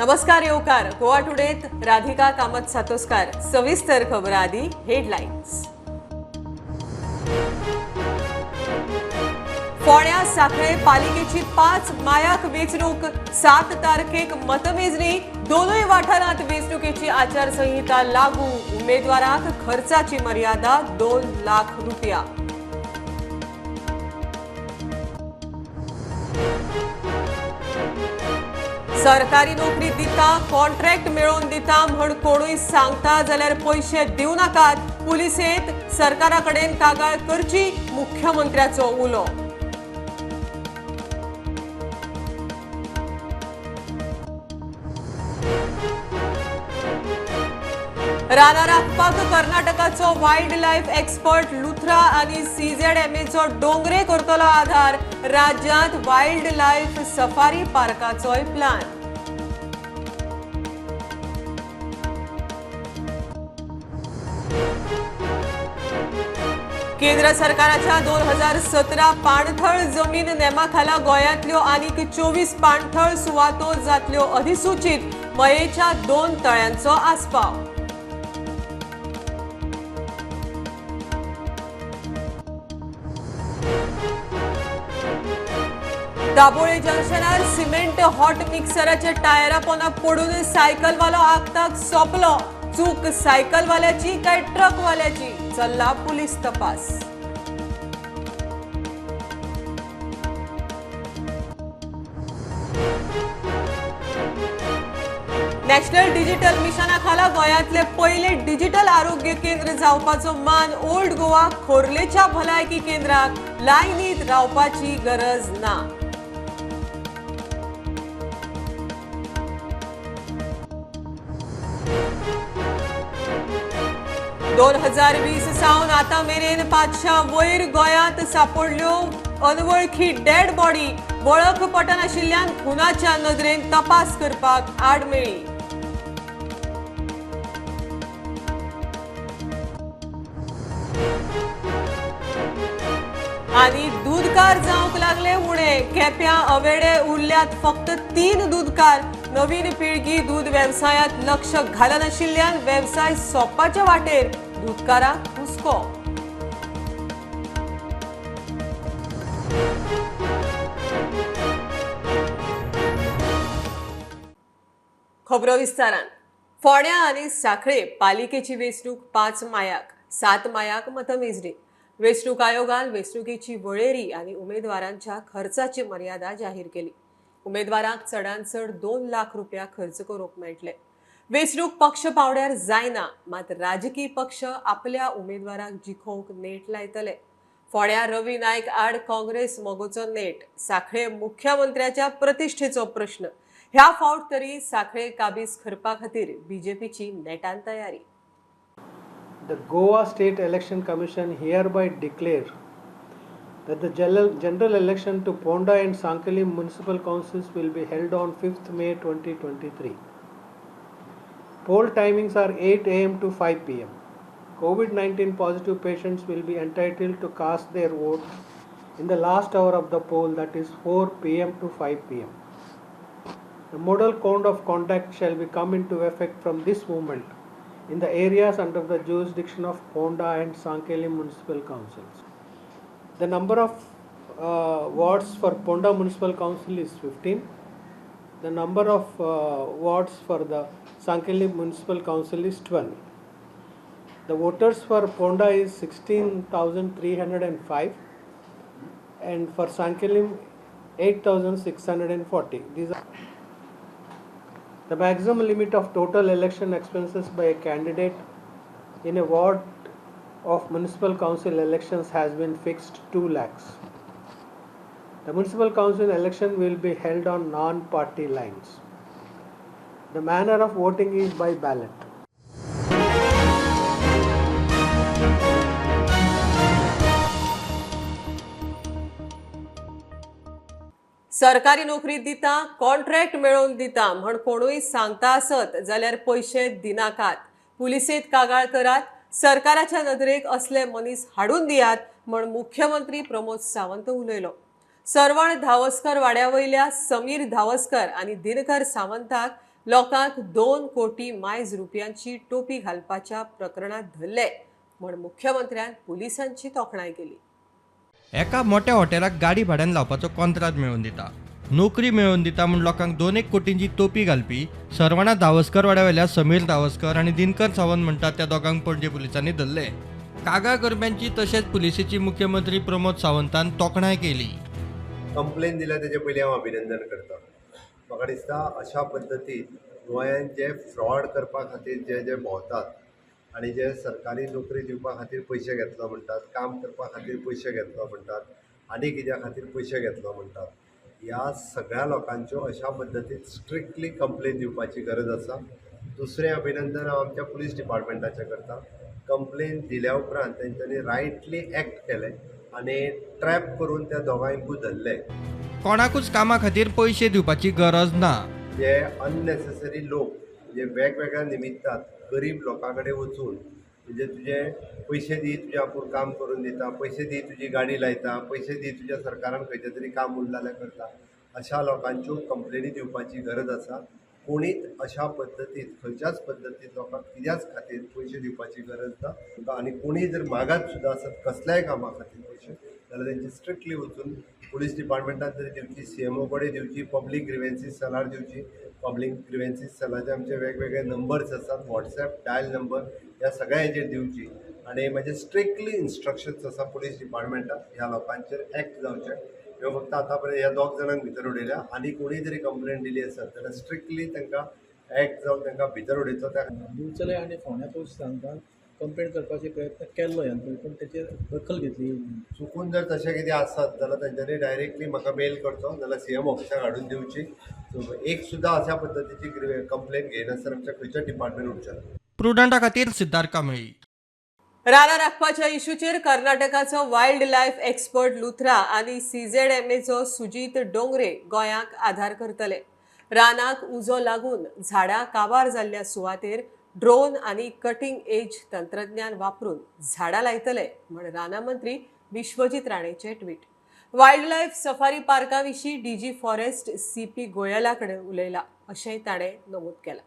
नमस्कार येवकार गोवा टुडेत राधिका कामत सातोस्कार। सविस्तर खबर आदी हेडलाइन्स। फोण्या साखळे पालिकेची 5 मायाक वेंचणूक 7 तारखेक मतमेजणी। दोनूय वाठारांत वेंचणुकेची आचारसंहिता लागू। उमेदवारांक खर्चाची मर्यादा 2 लाख रुपया। सरकारी नोकरी दिता, कॉन्ट्रॅक्ट मेळोवन दिता म्हण कोणूय सांगता जाल्यार पयशे दिवं नाकात। पुलिसेंत सरकारा कडेन कागाळ करची, मुख्यमंत्र्याचो उलो। रानां राखपाक कर्नाटकाचो वायल्ड लायफ एक्सपर्ट लुथरा आनी सीझेडएमएचो डोंगरे करतलो आधार। राज्यांत वायल्ड लायफ सफारी पार्काचोय प्लान। केंद्र सरकाराच्या 2017 पाणथळ जमीन नेमाखाला गोंयांतल्यो आनीक 24 पाणथळ सुवातो जातल्यो अधिसूचित। मयेच्या 2 तळ्यांचो आस्पाव। दाबोळे जंक्शनार सिमेंट हॉट मिक्सराच्या टायरा पोना पडून सायकलवालो आगताक सोंपलो। चूक सायकलवाल्याची काय ट्रकवाल्याची, चल्ला पुलीस तपास। नॅशनल डिजिटल मिशना खाला गोंयांतले पयले डिजिटल आरोग्य केंद्र जावपाचो मान ओल्ड गोवा खोर्लेच्या भलायकी केंद्राक। लायनीत रावपाची गरज ना। 2020 सावन आतां मेरेन 500 वयर गोंयांत सापडल्यो अनवळखी डेड बॉडी। वळख पटनाशिल्ल्यान खुनाच्या नदरेन तपास करपाक आडमेळी। आनी दूदकार जावंक लागले उणे। केप्यां अवेडे उरल्यात फक्त 3 दूदकार। नवीन पिळगी दूद वेवसायांत लक्ष घालनाशिल्ल्यान वेवसाय सोंपपाचे वाटेर। दूदकारांक हुस्को। खबरो विस्तारान। फोण्या आनी साखळे पालिकेची वेंचणूक 5 मायाक 7 मायाक मतमेजणी। वेंचणूक आयोगान वेंचणुकेची वळेरी आनी उमेदवारांच्या खर्चाची मर्यादा जाहीर केली। उमेदवारांक चडान चड 2 लाख रुपया खर्च करूंक मेळटले। वेंचणूक पक्ष पावड्यार जायना, मात राजकीय पक्ष आपल्या उमेदवारांक जिखोवंक नेट लायतले। फोण्या रवी नायक आड काँग्रेस मगोचो नेट। साखळे मुख्यमंत्र्याच्या प्रतिष्ठेचो प्रश्न। ह्या फावट तरी साखळे काबीज करपा खातीर बीजेपीची नेटान तयारी। The Goa State Election Commission hereby declare that the general election to Ponda and Sanquelim Municipal Councils will be held on 5th May 2023. Poll timings are 8 a.m. to 5 p.m. COVID-19 positive patients will be entitled to cast their vote in the last hour of the poll, that is 4 p.m. to 5 p.m. The model code of conduct shall be come into effect from this moment in the areas under the jurisdiction of Ponda and Sanquelim Municipal Councils. The number of wards for Ponda Municipal Council is 15. The number of wards for the Sanquelim Municipal Council is 12. The voters for Ponda is 16,305 and for Sanquelim 8,640. These are the maximum limit of total election expenses by a candidate in a ward of municipal council elections has been fixed 2 lakhs. The municipal council election will be held on non-party lines. The manner of voting is by ballot. सरकारी नोकरी दिता, contract मेळोवन दिता म्हण कोणूय सांगता आसत जाल्यार पयशे दिनाकात। पुलिसेंत कागाळ करात। सरकाराच्या नदरेक असले मनीस हाडून दियात म्हण मुख्यमंत्री प्रमोद सावंत उलयलो। सरवण धावस्कर वाड्या वयल्या समीर धावस्कर आनी दिनकर सावंताक लोकांक 2 कोटी मायज रुपयांची टोपी घालपाच्या प्रकरणात धरले म्हण मुख्यमंत्र्यान पुलिसांची तोखणाय केली. एका मोठ्या हॉटेलाक गाडी भाड्यान लावपाचो कॉन्त्रात मेळोवन दिता, नोकरी मेळोवन दिता म्हूण लोकांक 2-1 कोटींची टोपी घालपी सरवणा धावस्कर वाड्यावेल्या समीर धावस्कर आनी दिनकर सावंत म्हणटात त्या दोगांक पणजे पुलिसांनी धरले. कागाळ करप्यांची तशेंच पुलिसेची मुख्यमंत्री प्रमोद सावंतान तोखणाय केली. कंप्लेन दिल्या तेजे पयलीं हांव अभिनंदन करता. म्हाका दिसता अशा पद्दतीन गोंयांत जे फ्रॉड करपा खातीर जे जे भोंवतात आनी जे सरकारी नोकरी दिवपा खातीर पयशे घेतलो म्हणटात, काम करपा खातीर पयशे घेतलो म्हणटात आनी कित्या खातीर पयशे घेतलो म्हणटात, ह्या सगळ्या लोकांच्यो अशा पद्दतीन स्ट्रिक्टली कंप्लेन दिवपाची गरज आसा. दुसरें अभिनंदन हांव आमच्या पुलीस डिपार्टमेंटाचें करता. कंप्लेन दिल्या उपरांत तेंच्यांनी रायटली एक्ट केलें आनी ट्रॅप करून त्या दोगांयकूय धरले. कोणाकूच कामा खातीर पयशे दिवपाची गरज ना. जे अननेसेसरी लोक म्हणजे वेगवेगळ्या निमित्तात गरीब लोकां कडेन वचून म्हणजे तुजे पयशे दी तुजें आपूण काम करून दिता, पयशे दी तुजी गाडी लायता, पयशे दी तुज्या सरकारान खंयचें तरी काम उरलां जाल्यार करता, अशा लोकांच्यो कंप्लेनी दिवपाची गरज आसा. कोणीच अशा पद्दतीन खंयच्याच पद्दतीन लोकांक कित्याच खातीर पयशे दिवपाची गरज ना आनी कोणीय जर मागात सुद्दां आसत कसल्याय कामा खातीर पयशे जाल्यार तेंची स्ट्रिक्टली वचून पुलीस डिपार्टमेंटान तरी दिवची, CMO कडेन दिवची, पब्लीक ग्रिवेन्सीस सेलार दिवची. पब्लीक ग्रिवेन्सीस सेलाचे आमचे वेगवेगळे नंबर्स आसात, वॉट्सॅप डायल नंबर ह्या सगळ्या हेजेर दिवची आनी म्हाजे स्ट्रिक्टली इन्स्ट्रक्शन्स आसा पुलीस डिपार्टमेंटाक ह्या लोकांचेर एक्ट जावचें. ह्यो फक्त आतां पर्यंत ह्या 2 जाणांक भितर उडयल्या आनी कोणीय जरी कंप्लेन दिली आसत जाल्यार स्ट्रिक्टली तांकां एक्ट जावन तांकां भितर उडयचो. त्या दिवचले आनी फोंड्या पुलीस सांगतात कंप्लेन करपाचे प्रयत्न केल्लो ह्यान पयलीं, पूण तेचेर दखल घेतली. चुकून जर तशें कितें आसत जाल्यार तेंच्यांनी डायरेक्टली म्हाका मेल करचो, नाल्यार CM ऑफिसाक हाडून दिवची. एक सुद्दां अशा पद्दतीची कंप्लेन घेयनासतना आमच्या खंयच्याच डिपार्टमेंट उरचें ना. प्रुडंटा खातीर सिद्धार्थ कांबळी. रानां राखपाच्या इशूचेर कर्नाटकाचो वायल्ड लायफ एक्सपर्ट लुथरा आनी CZMAचो सुजीत डोंगरे गोंयाक आधार करतले. रानाक उजो लागून झाडां काबार जाल्ल्या सुवातेर ड्रोन आनी कटिंग एज तंत्रज्ञान वापरून झाडां लायतले म्हण रानां मंत्री विश्वजीत राणेचे ट्वीट. वायल्ड लायफ सफारी पार्का विशीं DG forest CP गोयला कडेन उलयला अशेंय ताणें नमूद केलां.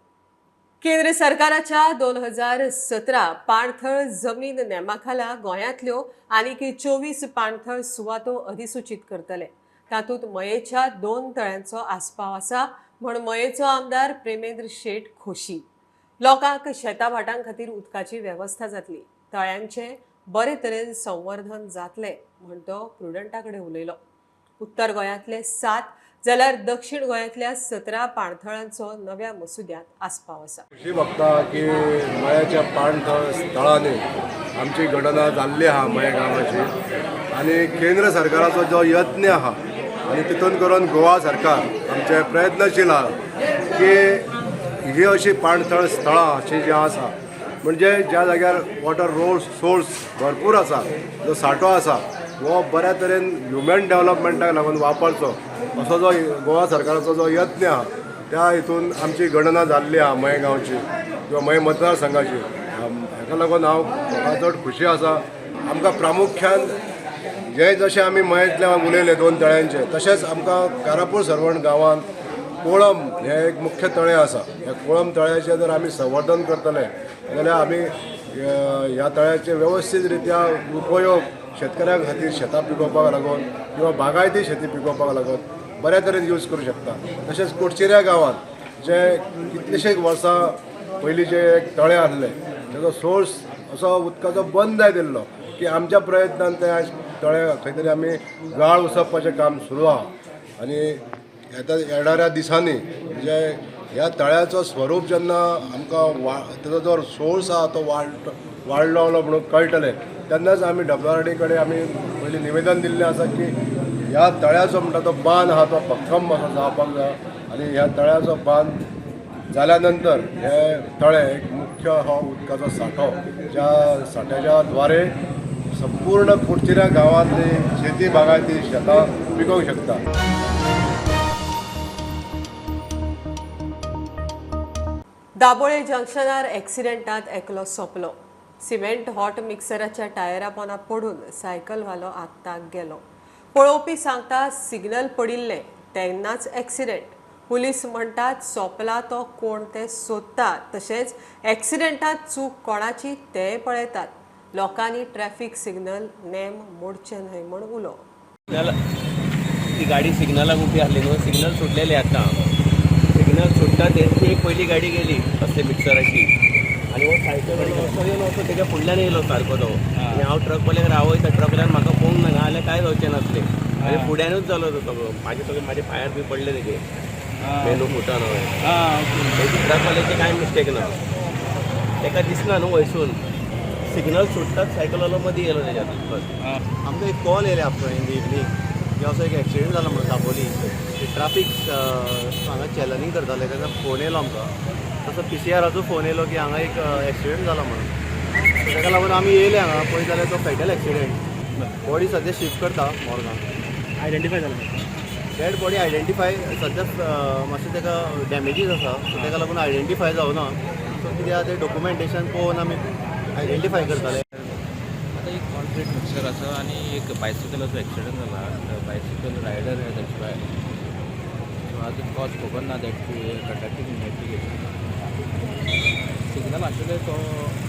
केंद्र सरकाराच्या 2017 पाणथळ जमीन नेमाखाला गोंयांतल्यो आनीक 24 पाणथळ सुवातो अधिसूचीत करतले. तातूंत मयेच्या 2 तळ्यांचो आस्पाव आसा म्हण मयेचो आमदार प्रेमेंद्र शेट खोशी. लोकांक शेतां भाटां खातीर उदकाची वेवस्था जातली, तळ्यांचें बरे तरेन संवर्धन जातलें म्हण तो प्रुडंटा कडेन उलयलो. उत्तर गोंयांतले 7 जाल्यार दक्षिण गोंयांतल्या 17 पाणथळांचो नव्या मसुद्यांत आस्पाव आसा. खुशी भोगता की मयाच्या पाणथळ स्थळांनी आमची गणना जाल्ली आहा मये गांवाची आनी केंद्र सरकाराचो जो यत्न आहा आनी तितून करून गोवा सरकार आमचे प्रयत्नशील आहा की ही अशी पाणथळ स्थळां अशी जी आसा म्हणजे ज्या जाग्यार वॉटर सोर्स भरपूर आसा, जो सांठो आसा हो बऱ्या तरेन ह्युमन डेवलपमेंटाक लागून वापरचो असो जो गोवा सरकाराचो जो यत्न आहा त्या हितून आमची गणना जाल्ली आहा मये गांवची किंवा मये मतदारसंघाची. हाका लागून हांव म्हाका चड खुशी आसा. आमकां प्रामुख्यान जे जशें आमी मयेंतल्या उलयले 2 तळ्यांचे, तशेंच आमकां कारापूर सरवण गांवांत कोळम हें एक मुख्य तळें आसा. ह्या कोळम तळ्याचें जर आमी संवर्धन करतले जाल्यार आमी ह्या तळ्याचे वेवस्थीत रित्या उपयोग शेतकऱ्यां खातीर शेतां पिकोवपाक लागून किंवा बागायती शेती पिकोवपाक लागून बऱ्या तरेन यूज करूं शकता. तशेंच कोटचिऱ्या गांवांत जे कितलेशेच वर्सां पयलीं जे एक तळें आसलें तेजो सोर्स असो उदकाचो बंद जायत येयल्लो की आमच्या प्रयत्नान ते तळें खंय तरी आमी गाळ उसपपाचें काम सुरू आहा आनी येता येणाऱ्या दिसांनी म्हणजे ह्या तळ्याचो स्वरूप जेन्ना आमकां तेजो जो सोर्स आहा तो वाडलो म्हणून कळटलें तेन्नाच आमी WRD कडेन आमी पयलीं निवेदन दिल्लें आसा की ह्या तळ्याचो म्हणटा तो बांद आहा तो भक्कम असो जावपाक जाय आनी ह्या तळ्याचो बांद जाल्या नंतर हे तळें एक मुख्य हो उदकाचो सांठो ज्या सांठ्याच्या द्वारे संपूर्ण कुडचिऱ्या गांवांतली शेती बागायती शेतां पिकोवंक शकता. दाबोळे जंक्शनार एक्सिडेंटात एकलो सोंपलो. सिमेंट हॉट मिक्सराच्या टायरा पोना पडून सायकलवालो आगताक गेलो. पळोवपी सांगता सिग्नल पडिल्लें तेन्नाच एक्सिडेंट. पुलीस म्हणटात सोंपला तो कोण ते सोदतात, तशेंच एक्सिडेंटात चूक कोणाची तेय पळयतात. लोकांनी ट्रॅफिक सिग्नल नेम मोडचे न्हय म्हूण उलो. ती गाडी सिग्नलाक उबी आसली न्हू, सिग्नल सुटलेले आतां सिग्नल सुट्टा तेंची एक पयली गाडी गेली असले मिक्सराची आनी हो सायकल असो येयलो असो तेज्या फुडल्यान येयलो सारको तो. आनी हांव ट्रकवाल्याक रावयता, ट्रकवाल्यान म्हाका पळोवंक ना जाल्यार कांय जावचें नासलें. आनी फुड्यानूच जालो तो सगळो, म्हाजे सगळे म्हाजे पांयार बी पडले तेजे मेंदू फुटन हांवें. ट्रकवाल्याचे कांय मिस्टेक ना, तेका दिसना न्हू वयसून सिग्नल सुट्टात सायकलवालो मदीं येयलो तेज्या बस. आमकां एक कॉल येयले आफ्टर इन the evening की असो एक एक्सिडेंट जाला म्हणून दाबोली ट्राफीक हांगा चॅलनींग करताले तेन्ना फोन येयलो आमकां. तसो पीसीआराचो फोन येयलो की हांगा एक एक्सिडेंट जाला म्हणून. ताका लागून आमी येयले हांगा पळयत जाल्यार तो फेटल एक्सिडेंट. बॉडी सद्या शिफ्ट करता मॉर्गान. आयडेंटिफाय जाला डेड बॉडी आयडेंटिफाय सद्या मातशें ताका डॅमेजीस आसा सो ताका लागून आयडेंटिफाय जावना. सो कितें आहा तें डॉक्युमेंटेशन पळोवन आमी आयडेंटिफाय करताले. आता एक कॉन्क्रीट मिक्सर आसा आनी एक बायसिकलाचो एक्सिडंट जाला. Bicycle rider has expired. So आजून कॉज खबर ना, that we conducting investigation. Signal आशिल्ले तो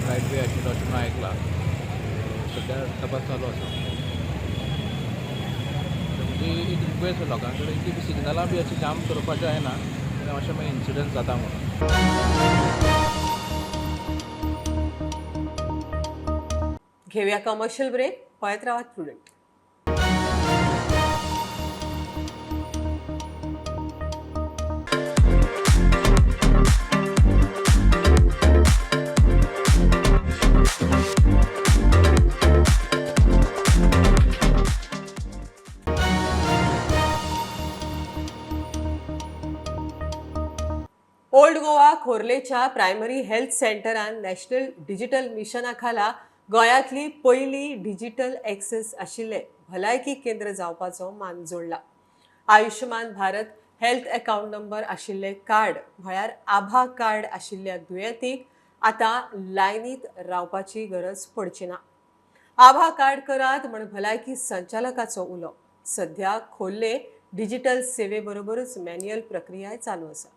रायट वे आशिल्लो अशें म्हणून आयकलां. सद्या तपास चालू आसा. म्हणजे एक रिक्वेस्ट लोकां कडेन की सिग्नलां बी अशें जाम करपाचें जायना, अशें मागीर इन्सिडंट जाता म्हणून. घेवया कमर्शियल ब्रेक. पळयत रावात प्रुडंट. ओल्ड गोवा खोर्लेच्या प्रायमरी हेल्थ सेंटरान नॅशनल डिजिटल मिशना खाला गोंयांतली पयली डिजिटल एक्सेस आशिल्लें भलायकी केंद्र जावपाचो मान जोडला. Ayushman Bharat health account number आशिल्लें कार्ड म्हळ्यार आभा कार्ड आशिल्ल्या दुयेंतीक आतां लायनीत रावपाची गरज पडची ना. आभा कार्ड करात म्हण भलायकी संचालकाचो उलो. सध्या खोर्ले डिजिटल सेवे बरोबरच मॅन्युअल प्रक्रियाय चालू आसा.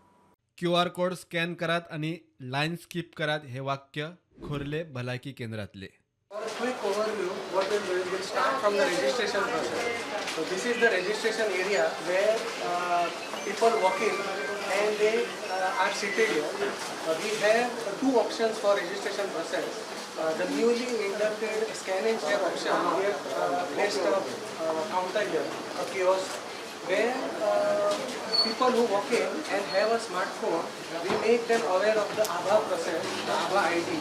क्यूआर कोड स्कॅन करात आणि लायन स्किप करात हे वाक्य खोर्ले भलायकी केंद्रातले. For a quick overview, what we'll do is we'll start from the registration process. So this is the registration area where people walk in and they are seated here. We have two options for registration process. The newly inducted scan and share option, we have placed a counter here, a kiosk, where people who walk in and have a smartphone, we make them aware of the ABHA process, the ABHA ID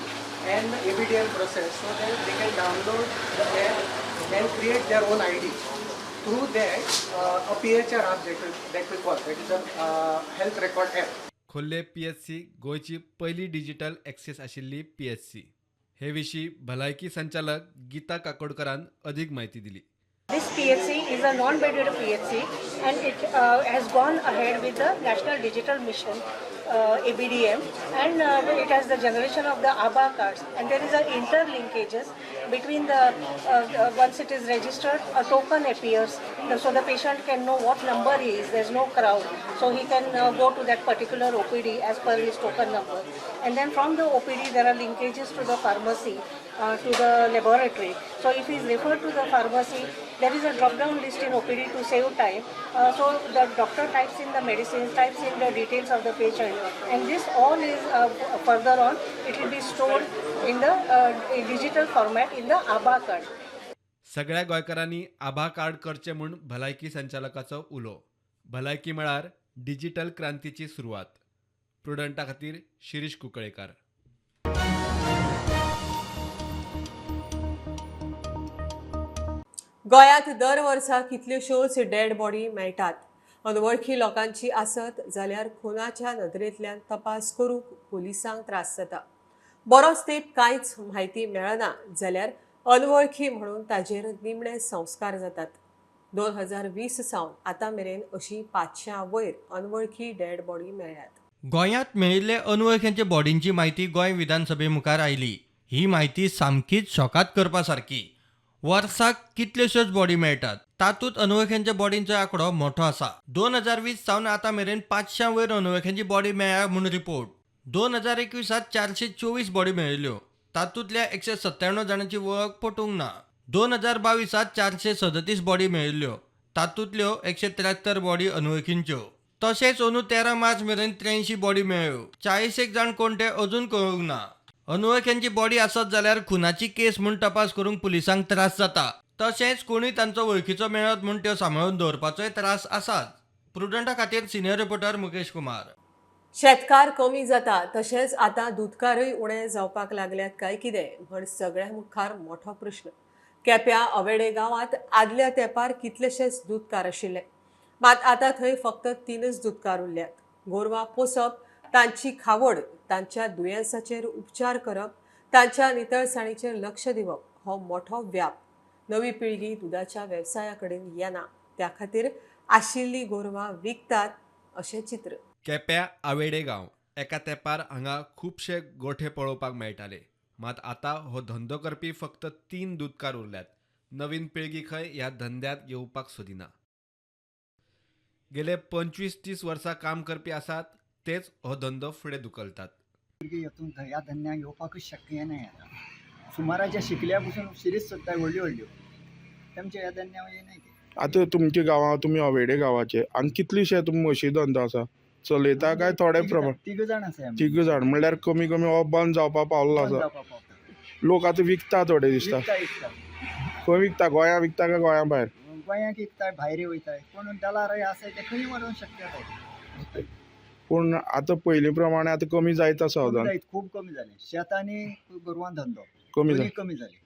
and the ABDM process, so that they can download the app and create their own ID. Through that, a PHR app that we call, that is a health record app. Khorle PHC गोंयची पयली digital access आशिल्ली PHC. हे विशीं भलायकी संचालक गीता काकोडकरान अधिक म्हायती दिली. This PHC is a non-bedded PHC and it has gone ahead with the National Digital Mission ABDM, and it has the generation of the ABHA cards, and there is a interlinkages between the once it is registered, a token appears, so the patient can know what number he is. There is no crowd, so he can go to that particular OPD as per his token number, and then from the OPD there are linkages to the pharmacy, to the laboratory. So if he is referred to the pharmacy, there is a drop down list in OPD to save time. So the doctor types in the medicines, types in the details of the patient, and this all is further on it will be stored in the digital format in the ABHA card. सगळ्या गोंयकारांनी आभा card करचें म्हूण भलायकी संचालकाचो उलो. भलायकी मळार digital क्रांतीची सुरवात. प्रुडंटा खातीर शिरीष कुंकळेकार. गोंयांत दर वर्सा कितल्योश्योच डेड बॉडी मेळटात. अनवळखी लोकांची आसत जाल्यार खुनाच्या नदरेंतल्यान तपास करूंक पुलिसांक त्रास जाता. बरोच तेंप कांयच म्हायती मेळना जाल्यार अनवळखी म्हणून ताजेर निमणे संस्कार जातात. 2020 सावन आतां मेरेन अशी 500 वयर अनवळखी डेड बॉडी मेळ्ळ्यात. गोंयांत मेळिल्ले अनवळख्यांच्या बॉडींची म्हायती गोंय विधानसभे मुखार आयली. ही म्हायती सामकीच शॉकाद करपा सारकी. वर्साक कितल्योश्योच बॉडी मेळटात, तातूंत अनवळख्यांच्या बॉडींचो आंकडो मोठो आसा. 2020 सावन आतां मेरेन 500 वयर अनवळख्यांची बॉडी मेळ्ळ्या म्हूण रिपोर्ट. 2021 424 बॉडी मेळिल्ल्यो, तातूंतल्या 197 जाणांची वळख पटूंक ना. 2022 437 बॉडी मेळिल्ल्यो, तातूंतल्यो 173 बॉडी अनवळखींच्यो. तशेंच अंदू 13 मार्च मेरेन 83 बॉडी मेळ्ळ्यो, 40 जाण कोण ते अजून कळूंक ना. अनवळख्यांची बॉडी आसत जाल्यार खुनाची केस म्हूण तपास करूंक पुलिसांक त्रास जाता, तशेंच कोणूय तांचो वळखीचो मेळत म्हूण त्यो सांबाळून दवरपाचोय त्रास आसाच. प्रुडंटा खातीर सिनियर रिपोर्टर मुकेश कुमार. शेतकार कमी जाता तशेंच आतां दुदकारय उणे जावपाक लागल्यात काय कितें म्हण सगळ्या मुखार मोठो प्रश्न. केप्यां अवेडे गांवांत आदल्या तेंपार कितलेशेच दुदकार आशिल्ले, मात आतां थंय फक्त 3च दुदकार उरल्यात. गोरवां पोसप, तांची खावड, तांच्या दुयेंसाचेर उपचार करप, तांच्या नितळसाणीचेर लक्ष दिवप हो मोठो व्याप. नवी पिळगी दुदाच्या वेवसाया कडेन येना, त्या खातीर आशिल्ली गोरवां विकतात अशें चित्र. केप्यां आवेडे गांव एका तेंपार हांगा खुबशे गोठे पळोवपाक मेळटाले, मात आतां हो धंदो करपी फक्त 3 दुदकार उरल्यात. नवीन पिळगी खंय ह्या धंद्यांत येवपाक सोदिना. गेले 25-30 वर्सां काम करपी आसात तेच हो धंदो फुडें धुकलतात. भुरगीं ह्या धंद्यांक येवपाकूच शक्य ना. आतां सुमाराच्या शिकल्या पसून सिरीज सोदता व्हडल्यो व्हडल्यो, तेमच्या ह्या धंद्याक येनाय. आतां तुमच्या गांवांत, तुमी अवेडे गांवाचे, हांगा कितलेशे तुमी म्हशी धंदो आसा चलयता काय थोडे प्रमाण? तिग जाण आसा. तिग जाण म्हणल्यार कमी कमी हो बंद जावपाक पावलो आसा. लोक आतां विकता थोडे दिसता. खंय विकता? गोंया विकता काय गोंया भायर? गोंयाक विकता, भायर वयता, कोण दलारय आसा ते खंय व्हरोंक शकता. पूण आतां पयलीं प्रमाणे आतां कमी जायत आसा. खूब कमी जालें. शेत आनी गोरवां धंदो कमी कमी जाले.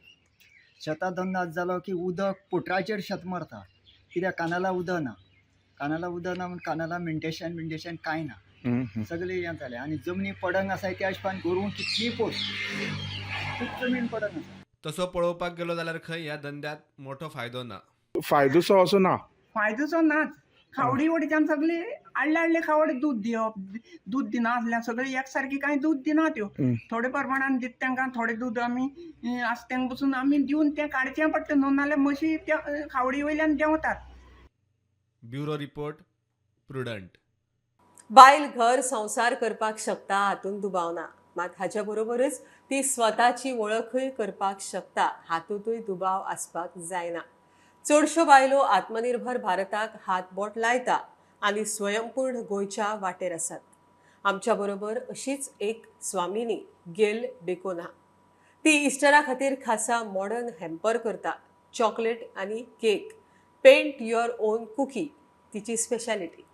शेतां धंदो आज जालो की उदक पोटराचेर शेत मरता, कित्याक कानाला उदक ना. कानाला उदक ना म्हूण कानाला मेंटेशन बिंटेशन कांय ना, सगळें हें जालें. आनी जमनी पडंग आसा त्या हिशोबान गोरवां कितलीं पोस, खूब जमीन पडंग आसा. तसो पळोवपाक गेलो जाल्यार खंय ह्या धंद्यांत मोठो फायदो ना. फायदोसो असो ना, फायदोसो नाच. खावडी वडीच्यान सगळी आडले आडले खावडी दूद दिवप, दूद दिना आसल्यार सगळी एकसारकी कांय दूद दिना त्यो, थोडे प्रमाणान दिता तांकां, थोडे दूद आमी आसा तांकां पसून आमी दिवन तें काडचें पडटा न्हू, नाल्यार म्हशी त्या खावडी वयल्यान देंवतात. Bureau report, Prudent. बायल घर संवसार करपाक शकता हातूंत दुबाव ना, मात हाच्या बरोबरच ती स्वताची वळखूय करपाक शकता हातूंतूय दुबाव आसपाक जायना. चडश्यो बायलो आत्मनिर्भर भारताक हातबोट लायता आनी स्वयंपूर्ण गोंयच्या वाटेर आसात. आमच्या बरोबर अशीच एक स्वामिनी गेल डिकोना. ती इस्टरा खातीर खासा मॉडर्न हॅम्पर करता, चॉकलेट आनी cake, paint your own cookie तिची speciality.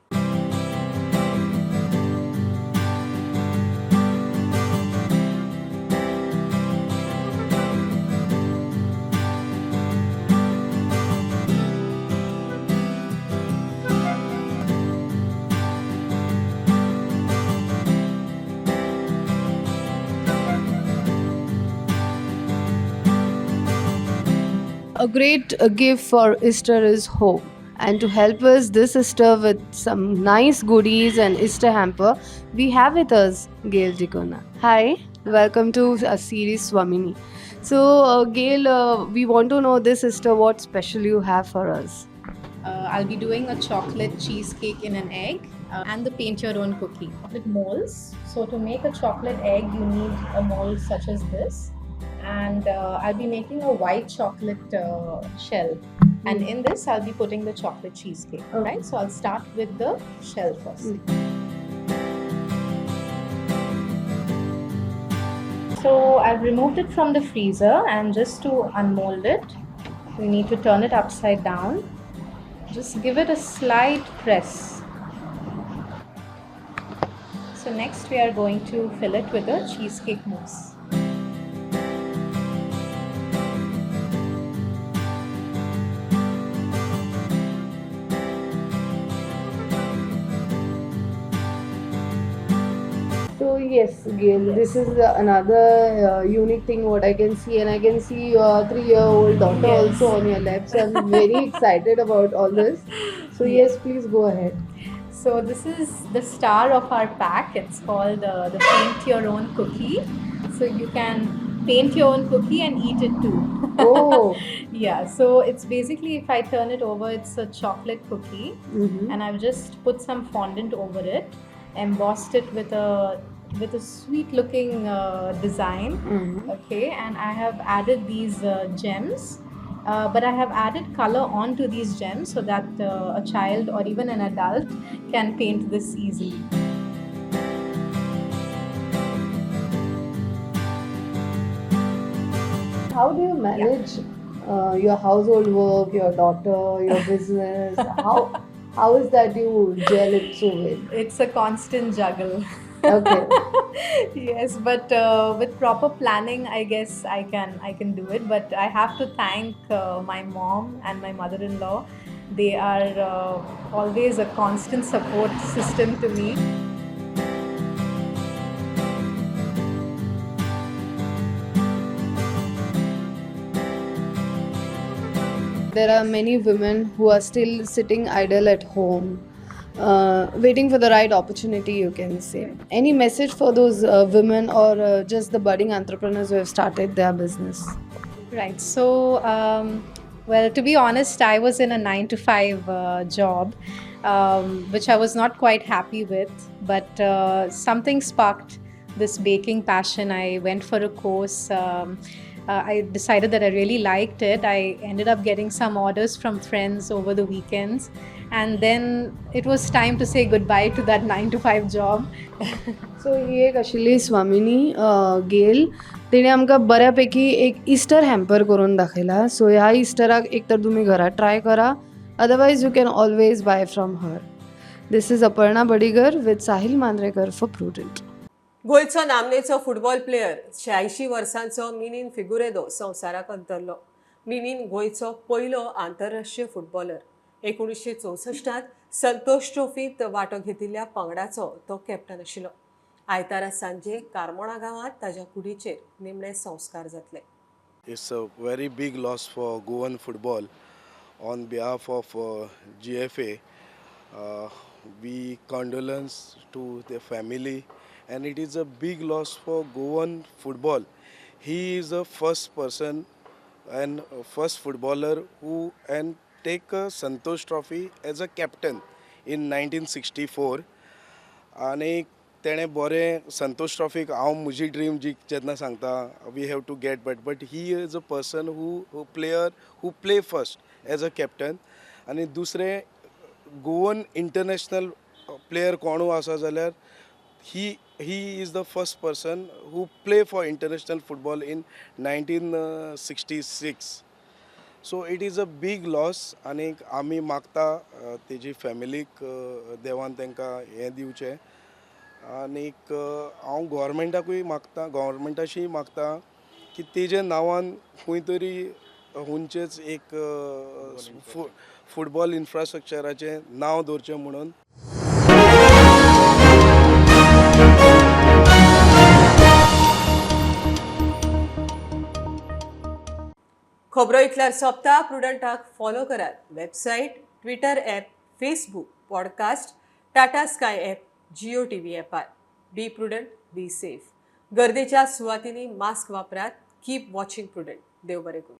A great gift for Easter is hope, and to help us this Easter with some nice goodies and Easter hamper, we have with us Gail D'Cunha. Hi, welcome to our series Swamini. So Gail, we want to know this Easter what special you have for us. I'll be doing a chocolate cheesecake in an egg and the paint your own cookie with molds. So to make a chocolate egg, you need a mold such as this. And I'll be making a white chocolate shell, and in this I'll be putting the chocolate cheesecake. Okay. Right, so I'll start with the shell first. So I've removed it from the freezer, and just to unmold it, we need to turn it upside down. Just give it a slight press. So next we are going to fill it with a cheesecake mousse. So yes, Gail, this is another unique thing what I can see, and I can see your 3-year-old daughter also on your lap. So I'm very excited about all this. So yes, please go ahead. So this is the star of our pack. It's called the Paint Your Own Cookie. So you can Paint your own cookie and eat it too. Oh. Yeah, so it's basically, if I turn it over, it's a chocolate cookie. And I've just put some fondant over it, embossed it with a sweet looking design. Okay, and I have added these gems, but I have added color onto these gems so that a child or even an adult can paint this easily. How do you manage your household work, your daughter, your business? How is that you gel it so well? It's a constant juggle. Okay. Yes, but with proper planning, I guess I can do it. But I have to thank my mom and my mother-in-law. They are always a constant support system to me. There are many women who are still sitting idle at home, waiting for the right opportunity, you can say. Any message for those women or just the budding entrepreneurs who have started their business? Right. So, well, to be honest, I was in a 9-to-5 job, which I was not quite happy with, but something sparked this baking passion. I went for a course. I decided that I really liked it. I ended up getting some orders from friends over the weekends. And then it was time to say goodbye to that 9-to-5 job. So ही एक आशिल्ली स्वामिनी गेल. तिणें आमकां बऱ्यापैकी एक Easter hamper करून दाखयला. सो ह्या इस्टराक एक तर तुमी घरा ट्राय करा, otherwise you can always buy from her. This is Aparna Badigar with Sahil Mandrekar for Prudent. गोंयचो नामनेचो फुटबॉल प्लेयर 86 वर्सांचो मिनीन फिगुरेदो संवसाराक अंतरलो. मिनीन गोंयचो पयलो आंतरराष्ट्रीय फुटबॉलर. 1964 संतोष ट्रॉफींत वांटो घेतिल्ल्या पंगडाचो तो कॅप्टन आशिल्लो. आयतारा सांजे कारमोणा गांवांत ताज्या कुडीचेर निमणे संस्कार जातले. It's a very big loss for Goan football. On behalf of GFA, we condolence to the family, and it is a big loss for Goan football. He is the first person and first footballer who and take a Santosh Trophy as a captain in 1964. आनी तेणें बरें संतोष ट्रॉफीक हांव म्हजी dream जी जेन्ना सांगता we have to get but he is a person who player who play first as a captain. आनी दुसरें गोवन इंटरनॅशनल प्लेयर कोणू आसा जाल्यार he is the first person who play for international football in 1966. So it is a big loss. आनी आमी मागता तेजी फॅमिलीक देवान तांकां हें दिवचें. आनीक हांव गोवोरमेंटाकूय मागता, गोवोरमेंटाशी मागता की तेजे नांवान खंय तरी हुंचेच एक फुटबॉल इन्फ्रास्ट्रक्चराचें नांव दवरचें म्हणून. खबरो इतल्यार सोंपता. प्रुडंटाक फॉलो करात. Website, Twitter app, Facebook, podcast, Tata Sky app, Jio TV ॲपार. Be prudent, be safe. गर्देच्या सुवातींनी मास्क वापरात. Keep watching Prudent. देव बरें करूं.